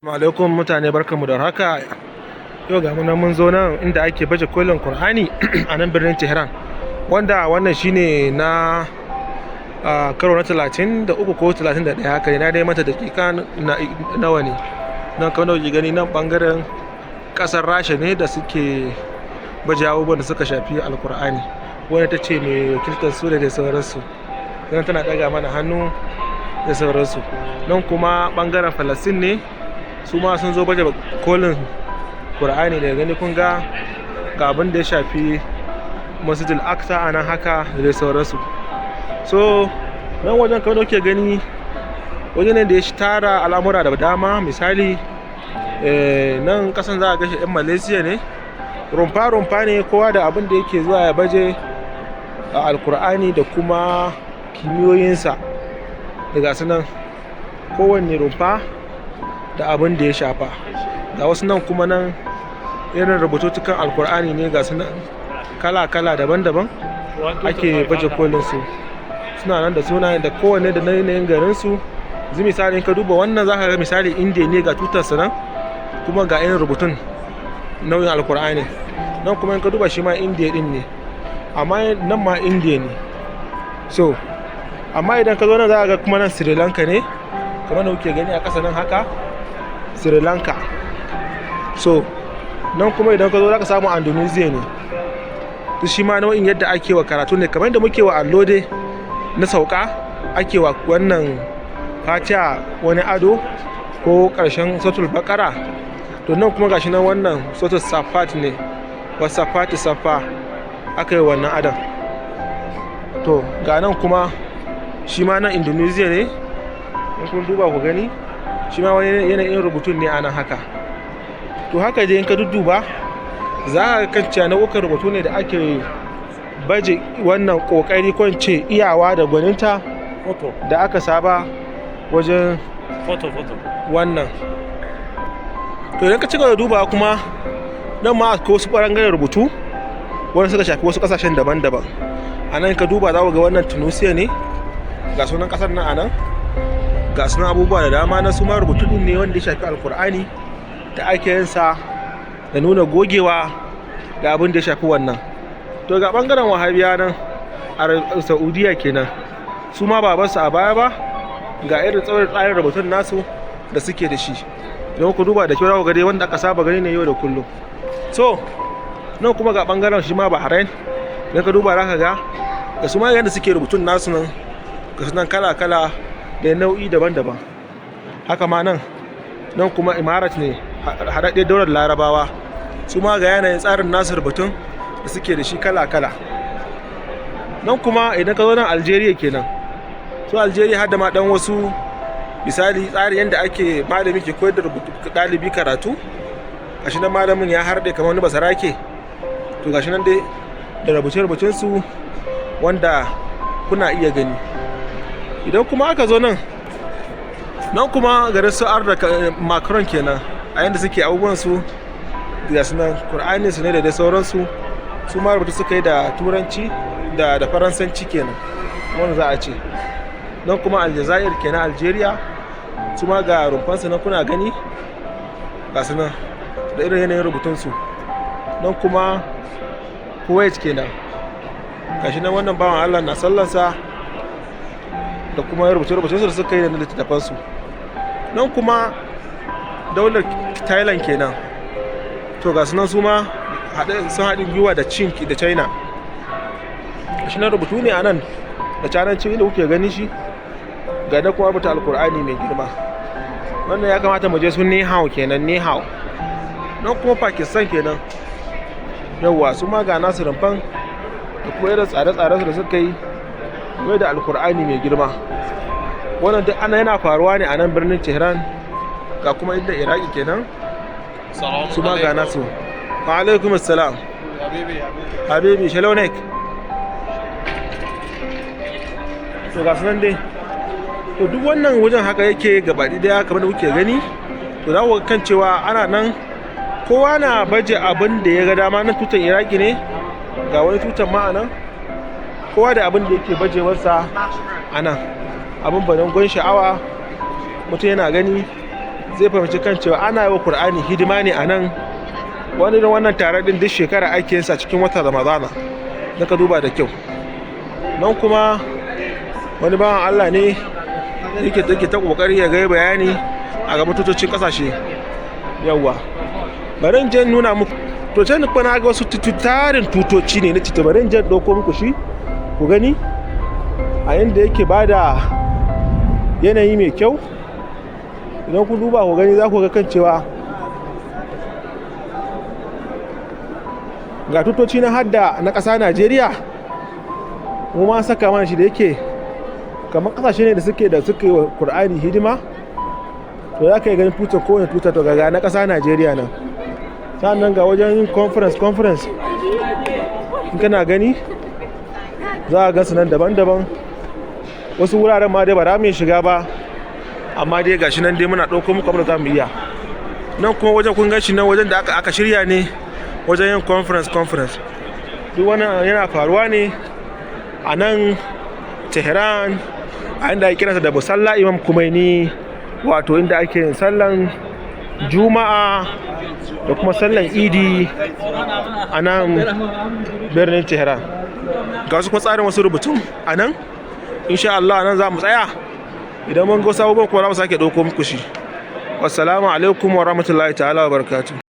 Alaikum mutane, barkanmu da haka. Yau ga nan mun zo nan inda ake baje kolin Kur'ani a nan birnin Tehran, wanda wannan shine na karo na 33 ko 31 haka ne. Na dai mata dakika nawa ne nan. Kamar da gani nan, bangaren kasar Rasha ne da suke baje abubuwan da suka shafi Alkur'ani. Wani ta ce mai wakiltar su da dai sauransu nan, tana daga mana hannu da sauransu. Nan kuma bangaren Falastin ne, su ma sun zo baje kolin Kur'ani. Daga gani kun ga ga abin da ya shafi Masjidil Aqsa a nan haka da dai sauransu. So nan wajen, kamar da kuke gani, waje ne da ya tara al'amura da dama. Misali, nan kasan za a gashi 'yan Malaysia ne. Rumfa rumfa ne, kowa da abin da yake zuwa ya baje a Alkur'ani da kuma kimiyoyinsa. Daga su nan, kowanne rumfa da abin da ya shafa. Ga wasu nan kuma, nan irin rubututtukan Alkur'ani ne, ga su nan kala-kala, daban-daban ake baje kolin su. Suna nan da sunayen da kowanne da yanayin garin su. Yanzu misali, in ka duba wannan, zaka ga misali Indiya ne, ga tutarsa nan, kuma ga irin rubutun nau'in Alkur'ani. Nan kuma in ka duba, shi ma Indiya din ne, amma nan ma Indiya ne. So amma idan ka zo nan, za ka ga kuma nan Sri Lanka ne, kamar da kuke gani a ƙasa nan haka, Sri Lanka. So nan kuma idan ka zo, za ka samu Indonesia ne. To shi ma nau'in yadda ake wa karatu ne, kamar yadda muke wa allo dai na sauka, ake wa wannan Fatiha wani ado ko ƙarshen Suratul Bakara. To nan kuma gashi nan, wannan Suratul Safat ne, wa Safati Safa, aka yi wannan adon. To ga nan kuma, shi ma nan Indonesia ne. In kun duba ku gani, shi ma wani yanayin rubutun ne a nan haka. To haka dai in ka dudduba, za ka kan cewa nau'ukan rubutu ne da ake baje wannan kokari, ko in ce iyawa da gwaninta da aka saba wajen Photo, photo. wannan. To idan ka ci gaba da dubawa kuma, nan ma akwai wasu ɓangaren rubutu wanda suka shafi wasu ƙasashen daban-daban. A nan ka duba, za ku ga wannan Tunisia ne, ga sunan ƙasar nan a nan, ga sunan abubuwa da dama na su ma rubutu ɗin ne wanda ya shafi Alkur'ani da ake yin sa da nuna gogewa da abin da ya shafi wannan. To ga ɓangaren Wahabiya nan a Saudiya kenan, su ma ba basu a baya ba. Ga irin tsarin rubutun nasu da suke da shi. Idan ku duba da kyau, za ku ga dai wanda aka saba gani ne yau da kullum. So nan kuma ga ɓangaren shi ma Bahrain. Idan ka duba, za ka ga da su ma yadda suke rubutun nasu nan, ga su nan kala-kala da nau'i daban-daban. Haka ma nan, nan kuma Imarat ne, haɗaɗɗe Daular Larabawa. Su ma ga yanayin tsarin nasu rubutun da suke da shi kala-kala. Nan kuma idan ka zo nan, Algeria kenan. Su Algeria har da ma dan wasu misali tsari yadda ake malami ke koyar da rubutu ɗalibi karatu. Gashi nan malamin ya harɗe kamar wani basarake. To gashi nan dai da rubuce-rubucen su wanda kuna iya gani. Idan kuma aka zo nan, nan kuma garin su Arda Macron kenan, a yanda suke abubuwan su, ga su nan, Kur'anin su ne da dai sauransu. Su ma rubutu suka yi da Turanci da Faransanci kenan wanda za a ce. Nan kuma Aljazair kenan, Algeria. Su ma ga rumfansu nan kuna gani, ga su nan da irin yanayin rubutunsu. Nan kuma Kuwait kenan. Gashi nan wannan bawan Allah na sallansa da kuma rubuce-rubucensu da suka yi da littattafansu. Nan kuma daular Thailand kenan. To ga su nan, su ma sun haɗin gwiwa da Chin da China. Shi nan rubutu ne a nan da Cananci inda kuke gani shi. Ga na kuma rubuta Alkur'ani mai girma. Wannan ya kamata mu je su 你好 kenan, 你好. Nan kuma Pakistan kenan. Yawwa, su ma ga nasu rumfan da kuma irin tsare-tsaren da suka yi game da Alkur'ani mai girma. Wannan duk ana yana faruwa ne a nan birnin Tehran. Ga kuma inda Iraki kenan, su ma ga nasu. Wa alaikum assalam. حبيبي، شلونك? To ga sunan dai. To duk wannan wajen haka yake gabaɗi daya kamar da kuke gani. To za ku ga kan cewa ana nan kowa na baje abin da ya ga dama. Nan tutan Iraki ne, ga wani tutan ma a nan. Kowa da abin da yake bajewarsa a nan, abin banan gwan sha'awa, mutum yana gani. Zai fahimci kan cewa ana yi wa Kur'ani hidima ne a nan. Wani irin wannan tare din duk shekara ake yin sa cikin watan Ramadana, da ka duba da kyau. Nan kuma wani bawan Allah ne yake ta kokari ya ga bayani a ga tutocin kasashe. Yawwa, bari in je nuna muku. To, can kuma na ga wasu tarin tutoci ne na cita. Bari in je ɗauko muku shi ku gani a yanda yake bada yanayi mai kyau. Idan ku duba ku gani, za ku ga kan cewa ga tutoci na hadda na ƙasa Najeriya mu ma saka mana shi. Da yake kamar ƙasashe ne da suke wa Kur'ani hidima, to za ka yi ganin tutar, kowane tutar. To, ga na ƙasa Najeriya nan. Sannan ga wajen yin conference conference, in kana gani za a gansu nan daban-daban. Wasu wuraren ma dai ba za mu shiga ba, amma dai gashi nan dai muna ɗauko muku abin da za mu iya. Nan kuma wajen kun gan shi nan, wajen da aka shirya ne wajen yin conference conference. Duk wannan yana faruwa ne a nan Tehran, a inda ake kiransa da Musalla Imam Kumaini, wato inda ake yin sallan Juma'a da kuma sallan Idi a nan birnin Tehran. Ga wasu kuma tsarin wasu rubutun a nan. Insha Allah nan za mu tsaya. Idan mun ga wasu abubuwan kuma, za mu sake ɗauko muku shi. Wassalamu alaikum wa rahmatullahi ta'ala wa barakatuh.